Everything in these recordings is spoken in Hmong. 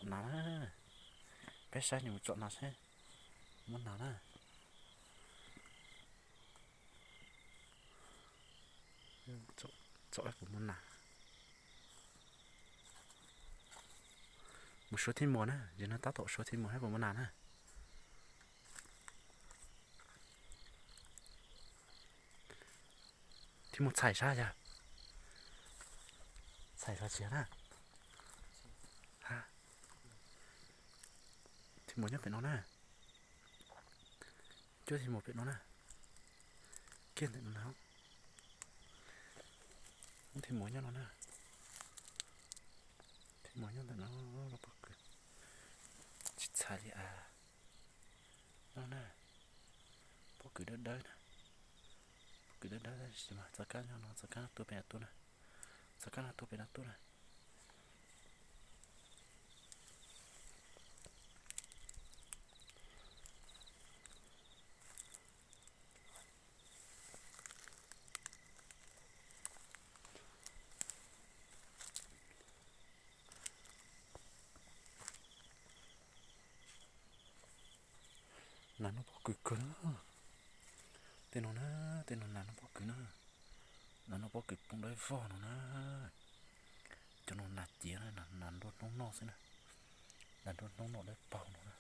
Nas na, peb saib nws mus tsom nas seb muaj nas na. Tsom puas muaj nas. Mus suav Thij Muas na, yog no tab tom suav Thij Muas seb puas muaj nas na. Thij Muas txhais sab yog, txhais sab siav na. Thij Muas nyob pem no na. Cuab Thij Muas pem no na. Kiag ntawm no na. Thij Muas nyob no na. Thij Muas nyob ntawm no, pob kws tsis txhais li as. No na, pob kws dawb dawb na. Pob kws dawb dawb tab sis mas txoj kab nyob no, txoj kab no tuaj pem no tuaj na. Txoj kab no tuaj pem no tuaj na. Nas noj pob kws kawg na. Tej no na, tej no nas noj pob kws na. Nas noj pob kws poob dawb vog no na. Cov no nas ciav na, nas nruab hnub noj xwb na. Nas nruab hnub noj dawb paug no na.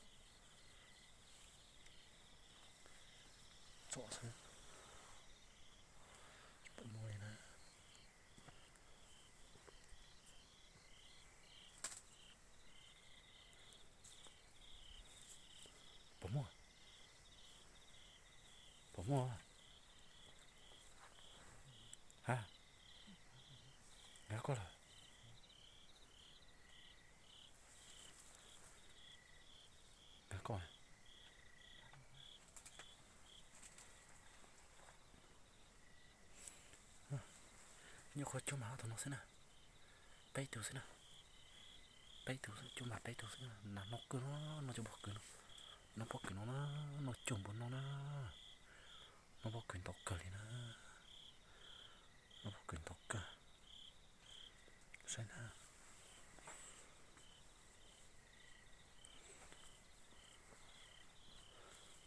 Txom xwb. Tsis pom muaj li na. Puas muaj? Puas muaj? Ha, nkag koj lawm. Nkag koj. Nyuam qhuav cuab mas ob tug no xwb na. Peb tug xwb na. Peb tug xwb, cuab mas peb tug xwb na. Nas noj kawg no, noj cov pob kws no. Noj pob kws no na, noj cuag npua no na. Noj pob kws ntau kawg li na. Noj pob kws ntau kawg. Saib na.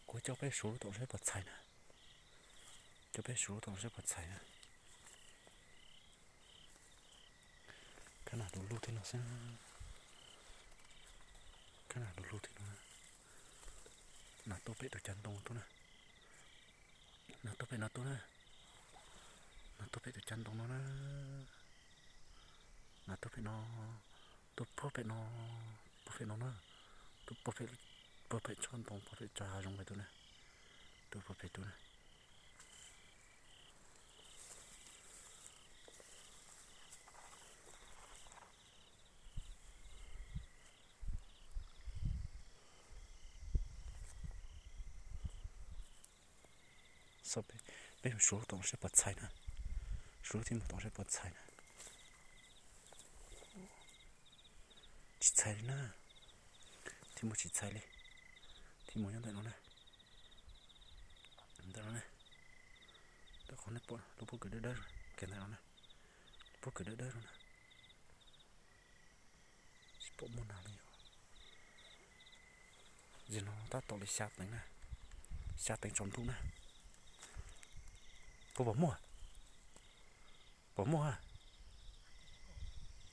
Kuv coj peb suav lub tom seb puas txhais na. Coj peb suav lub tom seb puas txhais na. Kab nas du lug thiab no xwb. Kab nas du lug thiab no. Nas tuaj pem tus cav ntoo tuaj na. Nas tuaj pem no tuaj na. Nas tuaj pem tus cav ntoo no na. Nas tuaj pem no. Tuaj puag pem no. Puag pem no na. Tuaj puag pem, puag pem tsob ntoo, puag pem tsob hav zoov pem tuaj na. Tuaj puag pem tuaj na. Peb mus suav lub tom seb puas txhais na. Suav lub Thij Muas tom seb puas txhais na. Tsis txhais li na. Thij Muas tsis txhais li. Thij Muas nyob ntawm no na. Ntawm no na. Ntawm qhov nej pom lub pob kws dawb dawb kiag ntawm no na. Lub pob kws dawb dawb no na. Tsis pom muaj nas li. Zim no tab tom li xya teev na. Xya teev tsaus ntuj na. Puas pom muaj? Pom muaj ha?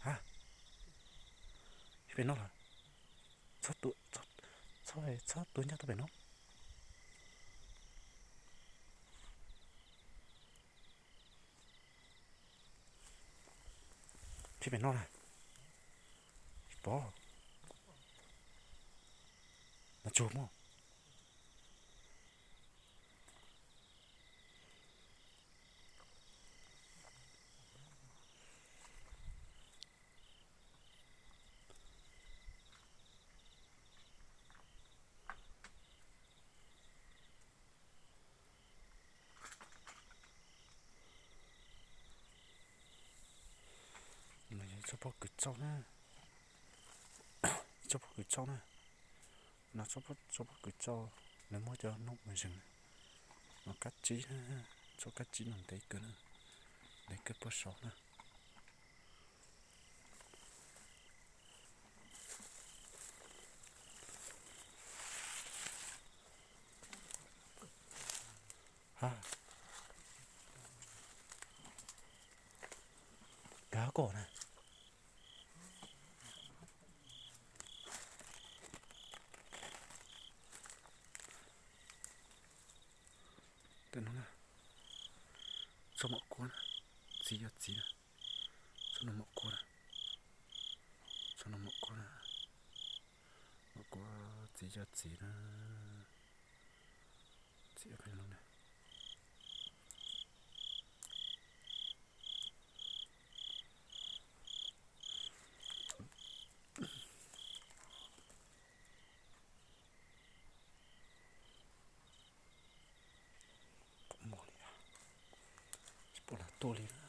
Ha? Pem no los? Txhob, txhob tuaj ncaj tuaj pem no. Tsis pem no na. Pom. Nas tsuag mog. Tsob pob kws tsauj na. Tsob pob kws tsauj na. No tsob pob kws tsauj, lawv muab cov noob ua zeeg. No kab tsib, tsob kab tsib no ntev kawg na. Ntev kawg puag saud na. Nkag koj na. Tam no na, txhob mom kuav na, txiv yog txiv na, txhob no mom kuav na, txhob no mom kuav na, mom kuav txiv yog txiv na, txiv yog peb lub na. Pom mog li, tsis pom nas tuaj li na,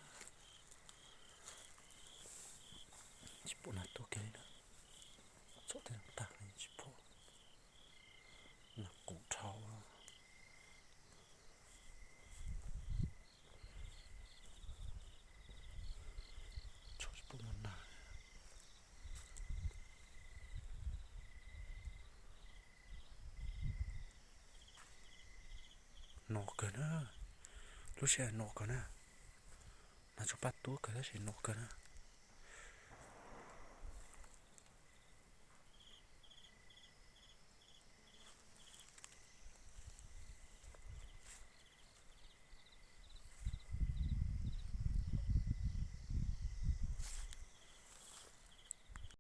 tsis pom nas tuaj kiag li na, txhom tej no tag li tsis pom, nas qus dhau. Tsis pom nas. No kawg na, lub sij hawm no kawg na, nas tsuas paj tuab kawg tab sis no kawg na.